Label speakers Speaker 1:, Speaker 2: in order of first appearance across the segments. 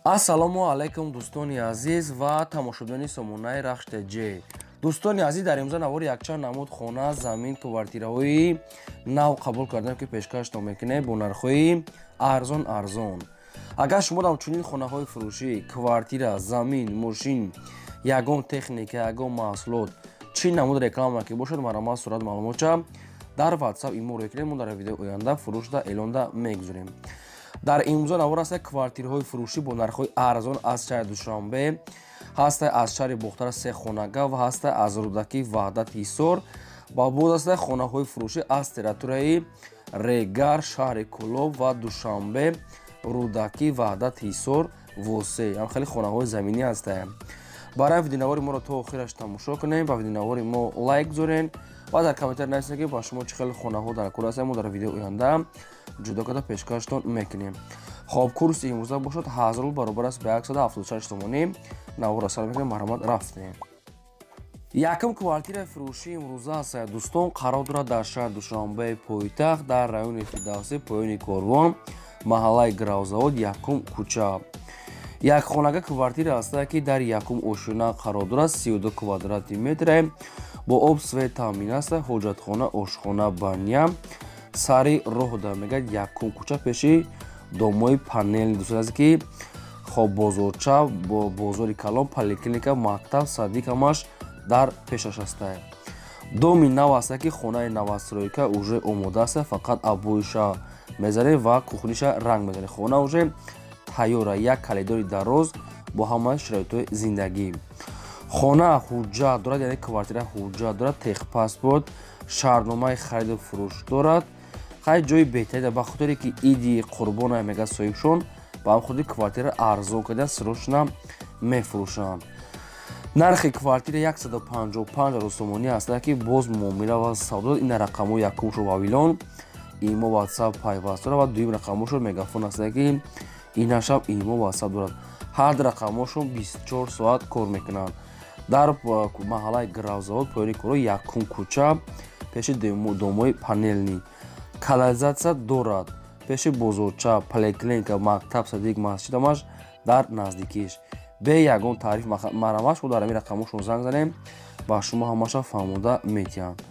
Speaker 1: Ассалому алайкум, дӯстони азиз ва тамошобинони сомонаи Рахш ТЖ. Дӯстони азиз, дар имрӯза навори якчанд намуд хона, замин, квартираҳои нав қабул кардем, ки пешкаштон мекунем бо нархҳои арзон арзон. Агар шумо дам чунин хонаҳои фурӯшӣ, квартира, замин, мошин, ягон техника, ягон маҳсулот, чӣ намуд реклама ки бошад, марҳамат, сурат маълумотча дар WhatsApp имо рӯй кунем, мо дар видеои оянда фурӯшда эълонда мегузорем. Дар имрӯза навор ҳаста квартираҳои фурӯшӣ бо нархҳои арзон аз шаҳри Душанбе, ҳаста аз шаҳри Бохтар се хонага ва ҳаста аз Рӯдакӣ, Ваҳдат, Ҳисор ва боз ҳаста хонаҳои фурӯшӣ аз территорияи Регар, шаҳри Кӯлоб ва Душанбе, Рӯдакӣ, Ваҳдат, Ҳисор, Восе. Ҳам хеле хонаҳои заминӣ ҳастанд. Барои видеонавори моро то охираш тамошо кунем, ба видеонавори мо лайк гузорем ва дар комментар нависед, ки ба шумо чӣ хел хонаҳо дар кор ҳастанд. Мо дар видеои оянда ҷудо карда пешкаштон мекунем. Хоб, курси имрӯза бошад 1000 рубл, баробар аст ба 176 сомонӣ. Наворро сар мекунем, марҳамат, рафтем. Якум квартираи фурӯшии имрӯза аст, дӯстон, қарор дорад дар шаҳри Душанбеи пойтахт, дар райони Фирдавсӣ, поёни Корвон, маҳаллаи Гравзавод, якум кӯча. Як хонага квартира ҳаста, ки дар якум ошёна қарор дорад, 32 квадрати метре, бо об, свет таъмин аст, ҳоҷатхона, ошхона, баня сари роҳ да мегӯяд, якум кӯча, пеши домои панел. Дӯстон аст, ки хоб, бозорча, бозори калон, поликлиника, мактаб, садик ҳамаш дар пешаш ҳастанд. Доми нав аста, ки хонаи новостройка, уже омода аста, фақат обоиша мезанем ва кухниша ранг мезанем. Хона уже тайёра, як коридори дароз бо ҳамаи шароитҳои зиндагӣ. Хона ҳуҷҷат дорад, яъне квартира ҳуҷҷат дорад, техпаспорт, шартномаи хариду фурӯш дорад. Хай, ҷои беҳтарида, ба хотире ки Иди Қурбона мега соҳибшон, ба ҳам хотири квартира арзон кардан срочно мефурӯшанд. Нархи квартира 155 ҳазор сомонӣ аст, ки боз муомила ва савдо. Ин рақамҳо: якумшо Вавилон, имо, WhatsApp пайваст дорад ва дуюм рақамҳошо Мегафон аст, ки инашам имо, WhatsApp дорад. Ҳар рақамҳошон 24 соат кор мекунанд. Дар маҳаллаи Гравзавод, поёни коро, якум кӯча, пеши домои панельный, канализатсия дорад, пеши бозорча, поликлиника, мактаб, садик, масҷид ҳамаш дар наздикиш. Бе ягон таъриф марҳамат, шумо дар ҳамин рақамҳошон занг занем, ба шумо ҳамаша фаҳмода метиҳанд.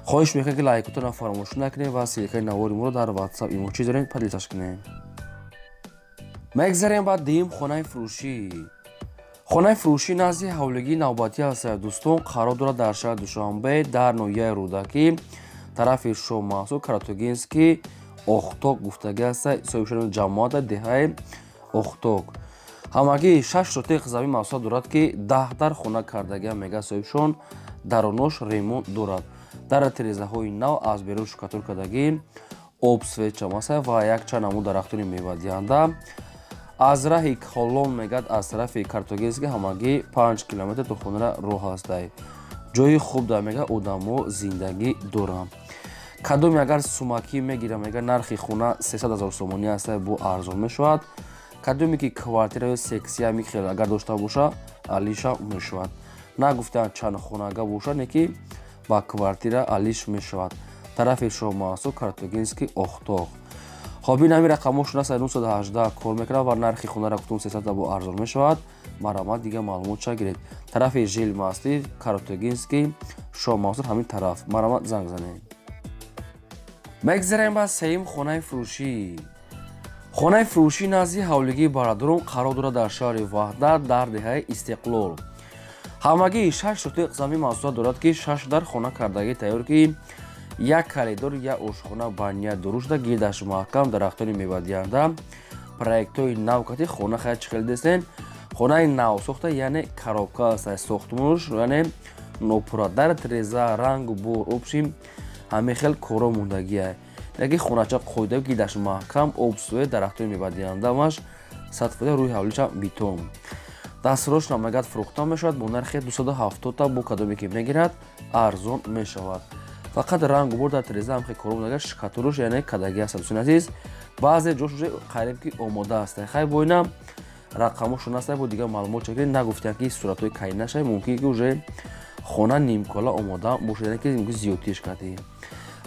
Speaker 1: Хоҳиш мекунем, ки лайкотонро фаромӯш накунем ва ссылкаи навори моро дар WhatsApp, имо чиз дорем, поделиться кунем. Мегзарем ба дуюм хонаи фурӯшӣ. Хонаи фурӯшӣ назди ҳавлигии навбатӣ аст, дӯстон, қарор дорад дар шаҳри Душанбе, дар ноҳияи Рӯдакӣ, тарафи Шоҳмансур, Каратогинский Охток гуфтагӣ аст. Соҳибшони ҷамоата деҳаи Охток. Ҳамагӣ 6 сотиқ замин масоҳат дорад, ки 10 дар хона кардагиам мега соҳибшон, дарунош ремонт дорад, дар тирезаҳои нав, аз берун штукатур кардагӣ, об, свет чамаса ва якчанд намуд дарахтони мевадиҳанда. Аз раҳи Колон мегӯяд, аз тарафи Картогинский ҳамагӣ 5 километр то хонара роҳ ҳастай. Ҷои хуб да мега, одамо зиндагӣ доранд. Кадоме агар сумакӣ мегирам, мега, нархи хона 300 ҳазор сомонӣ аста, бо арзон мешавад. Кадоме ки квартира ё сексия михел агар дошта боша, алиша мешавад. Нагуфтаанд чанд хонага бошад, не ки ба квартира алиш мешавад. Тарафи Шоҳмансур, Картогинский Охтоқ. Хоб, ин ҳамин рақамҳошон аст, 918 кор мекунад ва нархи хонара гуфтум, 300, бо арзон мешавад. Марҳамат, дига маълумот ча гиред. Тарафи Жилмастив, Каротогинский, Шоҳмансур, ҳамин тараф марҳамат, занг занед. Мегзарем ба сеюм хонаи фурӯшӣ. Хонаи фурӯшӣ назди ҳавлигии Барадром қарор дорад, дар шаҳри Ваҳдат, дар деҳаи Истиқлол. Ҳамагӣ 6 сотиқ замин масоҳат дорад, ки шаш дар хона кардагӣ тайёр, ки як коридор, як ошхона, баня дурушда, гирдаш маҳкам, дарахтони мевадиҳанда, проектҳои нав кати хона. Хая, чӣ хел дестен, хонаи навсохта, яъне коробка аст, сохтмонш яъне нопурра, дар треза рангу бур общим ҳамин хел коро мондагия, яки хонача қоида, гирдаш маҳкам, об, свет, дарахтони мевадиҳандаамаш 100%, рӯи ҳавлиша битон. Дастрош намегад, фурӯхта мешавад бо нархи 270, бо кадоме ки мегирад, арзон мешавад. Фақат рангу бур дар треза ҳам хел коро мондага, штукатуруш яъне кадаги аст. Дӯстони азиз, баъзе ҷош уже қариб ки омода аст. Хай, боина рақамошон аст, бо дигар маълумот чакри. Нагуфтанд, ки суратҳои кай нашавад, мумкин ки уже хона нимкола омода бошад, яъне ки мумкин зиёдтиш кардӣ.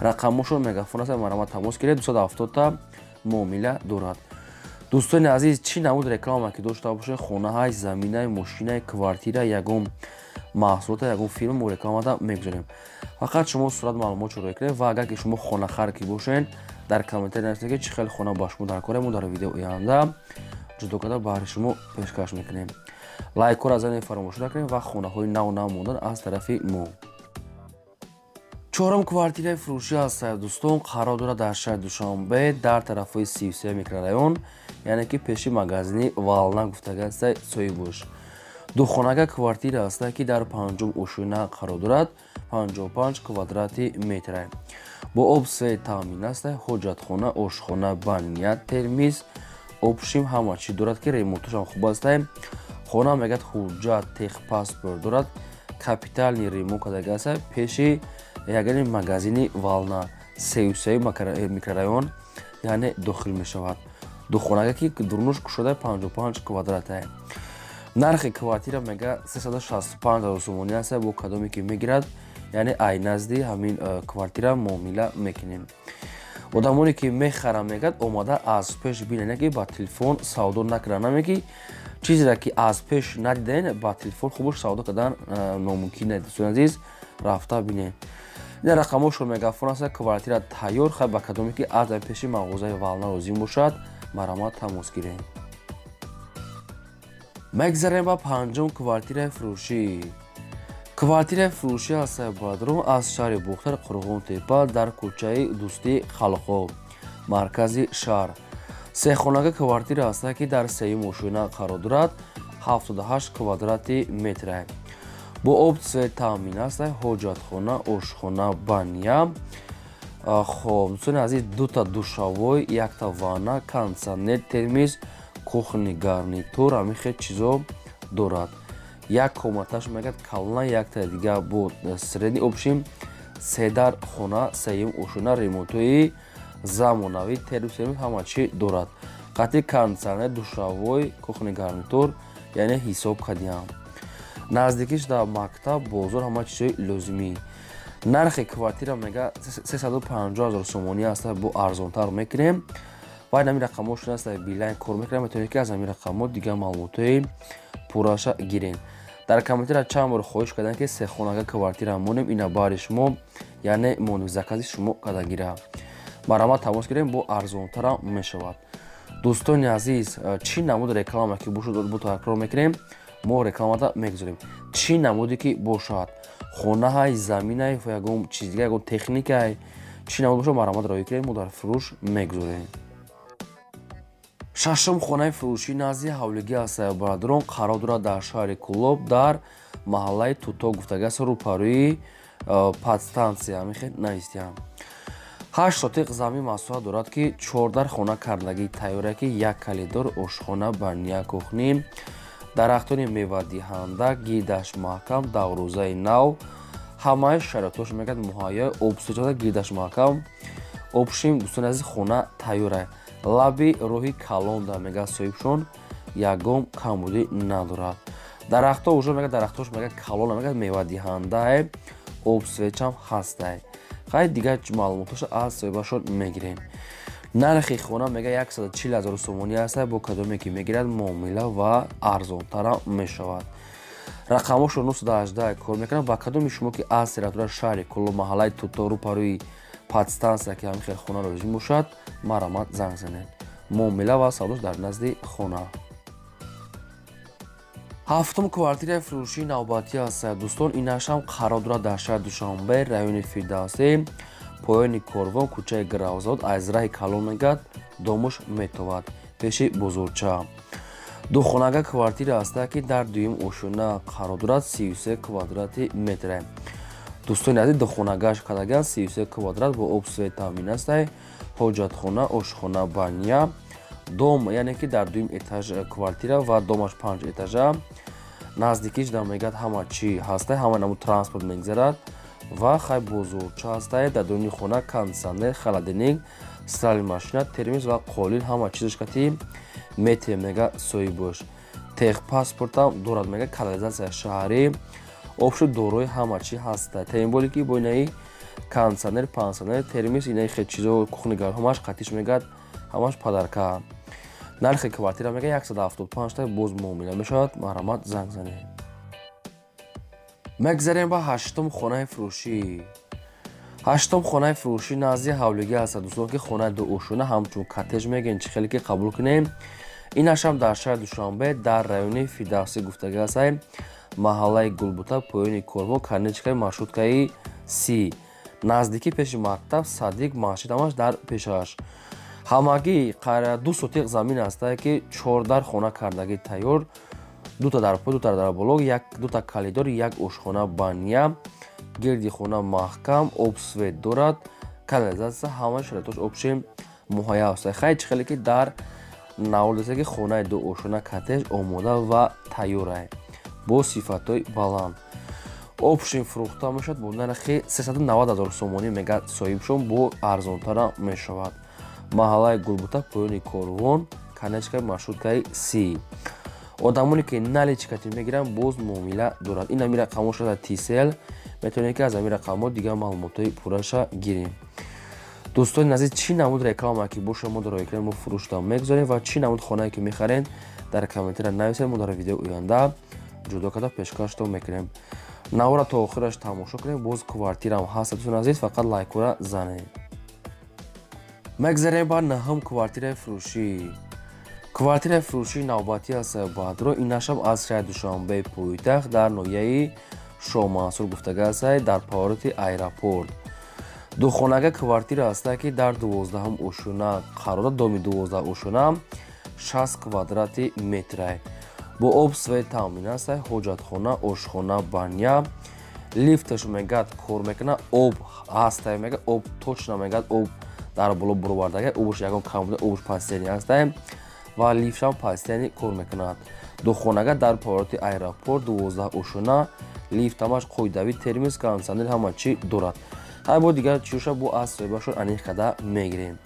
Speaker 1: Рақамошон Мегафон аст, марҳамат, тамос гиред, 270 муомила дорад. Дӯстони азиз, чӣ намуд реклама ки дошта бошед, хонаҳай, заминай, мошинай, квартира, ягон маҳсулота, ягон фирма, мо рекламада мегузорем. Фақат шумо сурат маълумотшо рӯй кунед ва агар ки шумо хонахар ки бошед, дар комментария нависед, ки чӣ хел хона ба шумо дар кора, мо дар видео оянда ҷудо карда баҳри шумо пешкаш мекунем. Лайкҳоро аз ин фаромӯш накунед ва хонаҳои нав нав мондан аз тарафи мо. Чорум квартираи фурӯшӣ аст, дӯстон, қарор дорад дар шаҳри Душанбе, дар тарафҳои 33 микрорайон, яъне ки пеши магазини Вална гуфтагаста соҳибош. Духонага квартира аст, ки дар панҷум ошёна қарор дорад, 55 квадрати метр. Бо об свет таъмин аст, ҳоҷатхона, ошхона, баня, термиз, общим ҳама чӣ дорад, ки ремонташам хуб аст. Хона мегӯяд ҳуҷҷат, техпаспорт дорад, капитальный ремонт кардага аст, пеши ягани магазини Вална, 33 микрорайон, яъне дохил мешавад. Духонага ки дурнуш кушода 55 квадрата. Нархи квартира мега 365 ҳазор сомонӣ аст, бо кадоме ки мегирад, яъне ай назди ҳамин квартира муомила мекунем. Одамоне ки мехаранд, мегӯяд, омада аз пеш бинанд, ки ба телефон савдо накунанд, наме ки чизеро ки аз пеш надидаен, ба телефон хубош савдо кардан номумкин нест. Дӯстони азиз, рафта бинед. Ин рақамошро мегафон аст, квартира тайёр. Хай, ба кадоме ки аз пеши мағозаи Вална лозим бошад, марҳамат, тамос гиред. Мегзарем ба панҷум квартираи фурӯшӣ. Квартираи фурӯшӣ аст, бародарон, аз шаҳри Бохтар, Қурғонтепа, дар кӯчаи Дӯстии халқҳо, маркази шаҳр. Сехонага квартира аст, ки дар сеюм ошёна қарор дорад, 78 квадрати метр. Бо об свет таъмин аст, ҳоҷатхона, ошхона, баня. Хоб, дӯстони азиз, дута душавой, якта ванна, кондитсионер, термиз, кухонный гарнитур, ҳамин хел чизо дорад. Як комнаташ мегӯяд калона, якта дига бо средний. Общим седар хона, сеюм ошёна, ремонтҳои замонавӣ, термиз ҳама чӣ дорад, қатъи кондитсионер, душавой, кухонный гарнитур, яъне ҳисоб кардиам. Наздикиш дар мактаб, бозор, ҳама чизҳои лозимӣ. Нархи квартира мега 350 ҳазор сомонӣ аст, бо арзонтар мекунем. Ва ин ҳамин рақамҳо шудааст, Билайн кор мекунем, метавонед ки аз ҳамин рақамҳо дигар маълумотҳои пурраша гирем. Дар комментария чанд бор хоҳиш карданд, ки сехонага квартира монем, ина баҳри шумо, яъне монем, закази шумо карда гира. Марҳамат, тамос гирем, бо арзонтарам мешавад. Дӯстони азиз, чӣ намуд реклама ки бошад, бо такрор мекунем, мо рекламада мегузорем. Чӣ намуде ки бошад, хонаҳай, заминай, ягон чиз дига, ягон техникай, чӣ намуд бошад, марҳамат, роҳӣ кунем, мо дар фурӯш мегузорем. Шашум хонаи фурӯшӣ назди ҳавлигӣ аст, бародарон, қарор дорад дар шаҳри Кӯлоб, дар маҳаллаи Туто гуфтагааст, рӯпарӯи подстанция мехел навистиям. 8 сотиқ замин масоҳат дорад, ки чордар хона кардагӣ тайёра, ки як коридор, ошхона, баня, кухня, дарахтони мевадиҳанда, гирдаш маҳкам, даврӯзаи нав, ҳамаи шароитҳош мегӯяд муҳайё, обсӯҷада, гирдаш маҳкам. Общим, дӯстони азиз, хона тайёра, лаби роҳи калонда, мегӯяд соҳибшон, ягон камбудӣ надорад. Дарахтҳо уже мегӯяд, дарахтҳош мегӯяд калона, мегӯяд мевадиҳандае, обсвечам ҳастай. Хай, дигар маълумотҳоша аз соҳибашон мегирем. Нархи хона мега 140 ҳазор сомонӣ аст, бо кадоме ки мегирад, муомила ва арзонтарам мешавад. Рақамҳошо 918 кор мекунад. Ба кадоми шумо ки аз территорияи шаҳри Кӯлоб, маҳаллаи Туто, рӯпарӯи подстанция ки ҳамин хел хона лозим бошад, марҳамат, занг занед. Муомила ва савдош дар назди хона. Ҳафтум квартираи фурӯшии навбатӣ аст, дӯстон, инашам қарор дорад дар шаҳри Душанбе, райони Фирдавсӣ, поёни корвон, кӯчаи Гравзод, аз раҳи калон мегӯяд домуш метовад, пеши бозорча. Духонага квартира аст, ки дар дуюм ошёна қарор дорад, 33 квадрати метре. Дӯстони азиз, духонагаш кардаган 33 квадрат, бо об свет таъмин аст, ҳоҷатхона, ошхона, баня, дом, яъне ки дар дуюм этаж квартира ва домаш панҷ этажа. Наздикиш да мегӯяд ҳама чӣ ҳаста, ҳама намуд транспорт мегзарад ва хай бозорча ҳастай. Дар дуюни хона кондитсионер, холодильник, стиральный машина, термиз ва қолин, ҳама чизаш кати мете, мега соҳибош. Техпаспортам дорад, мега канализатсия шаҳрӣ, обшу дорои ҳама чӣ ҳаста. Тем более ки бо инаи кондитсионер, пансионер, термиз, инаи хел чизо, кухни, ҳамаш қатиш, мегӯяд, ҳамаш подарка. Нархи квартира мега 175 та боз муомила мешавад. Марҳамат, занг занед. Мегзарем ба ҳаштум хонаи фурӯшӣ. Ҳаштум хонаи фурӯшӣ назди ҳавлигӣ ҳаст, дӯстон, ки хонаи дуошона, ҳамчун коттедж мегӯем, чӣ хеле ки қабул кунем. Инашам дар шаҳри Душанбе, дар райони Фирдавсӣ гуфтагӣ ҳастаем, маҳаллаи Гулбута, поёни корвон, конечкаи маршруткаи 30, наздикӣ пеши мактаб, садик, масҷид ҳамаш дар пешаш. Ҳамагӣ 2 сотиқ замин ҳастае, ки 4 дар хона кардагӣ тайёр, дута дар по, дута дар боло, як дута коридор, як ошхона, баня, гирди хона маҳкам, об, свет дорад, канализатсия, ҳама шароитош общем муҳайя аст. Хай, чӣ хеле ки дар навор деса, ки хонаи дуошона, коттедж омода ва тайёрае бо сифатҳои баланд. Общем фурӯхта мешавад бо нархи 390 000 сомонӣ, мегӯяд соҳибшон, бо арзонтара мешавад. Маҳаллаи Гулбута, поёни корвон, конечкаи маршруткаи 30. Одамоне ки наличкати мегиранд, боз муомила дорад. Ин ами рақамҳо шуда Тисел, метавонед, ки аз ами рақамҳо дигар маълумотҳои пурраша гирем. Дӯстони азиз, чӣ намуд реклама ки боша, мо дар экран мо фурӯшта мегузорем ва чӣ намуд хонае ки мехаред, дар комментария нависед, мо дар видеои оянда ҷудо карда пешкаштон мекунем. Навора то охираш тамошо кунем, боз квартираам ҳаст, дӯстони азиз, фақат лайкора занед. Мегзарем ба наҳум квартираи фурӯшӣ. Квартираи фурӯшии навбатӣ аст баъдро, инашам аз шаҳри Душанбеи пойтахт, дар ноҳияи Шоҳмансур гуфтага ҳастае, дар повороти аэропорт. Духонага квартира ҳастае, ки дар 12-ҳум ошёна қарор дорад, доми 12 ошёна, 60 квадрати метрае, бо об, свет таъмин ҳастае, ҳоҷатхона, ошхона, баня, лифташ мегӯяд кор мекунад, об ҳастае, мегӯяд об точно, мегӯяд об дар боло буровардага, обуш ягон кам буда, обуш постоянный ҳастае ва лифтшам постоянный кор мекунад. Духонага дар повороти аэропорт, 12 ошёна, лифт ҳамаш қоидавӣ, термос, кондитсионер, ҳама чӣ дорад. Ҳай, бо дигар чизоша бо аз соҳибашон аниқ карда мегирем.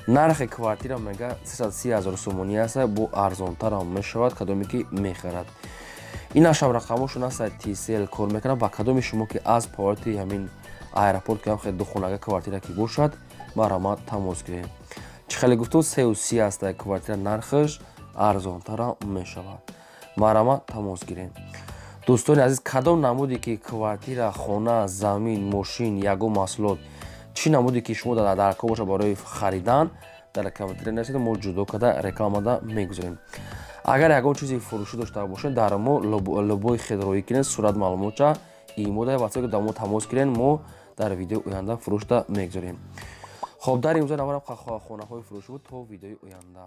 Speaker 1: Нархи квартира мега 330 ҳазор сомонӣ аст, бо арзонтарам мешавад, кадоме ки мехарад. Инашам рақамошон аст, Тисел кор мекунад. Ба кадоми шумо ки аз повороти ҳамин аэропорт ки ҳам духонага квартира ки бошад, марҳамат, тамос гирем. Чӣ хеле гуфтум, 330 аст квартира нархаш, арзонтарам мешавад, марҳамат, тамос гирем. Дӯстони азиз, кадом намуде ки квартира, хона, замин, мошин, ягон маҳсулот, чӣ намуде ки шумо дар кор бошад барои харидан, дар комментария нависед, мо ҷудо карда рекламада мегузорем. Агар ягон чизи фурӯшӣ дошта бошед, дар мо любой хел роӣ кунед, сурат, маълумотча имода ватсап дар мо тамос гиред, мо дар видеои оянда фурӯшта мегузорем. Хоб, дар имрӯза наварам хонаҳои фурӯшӣ буд. То видеои оянда.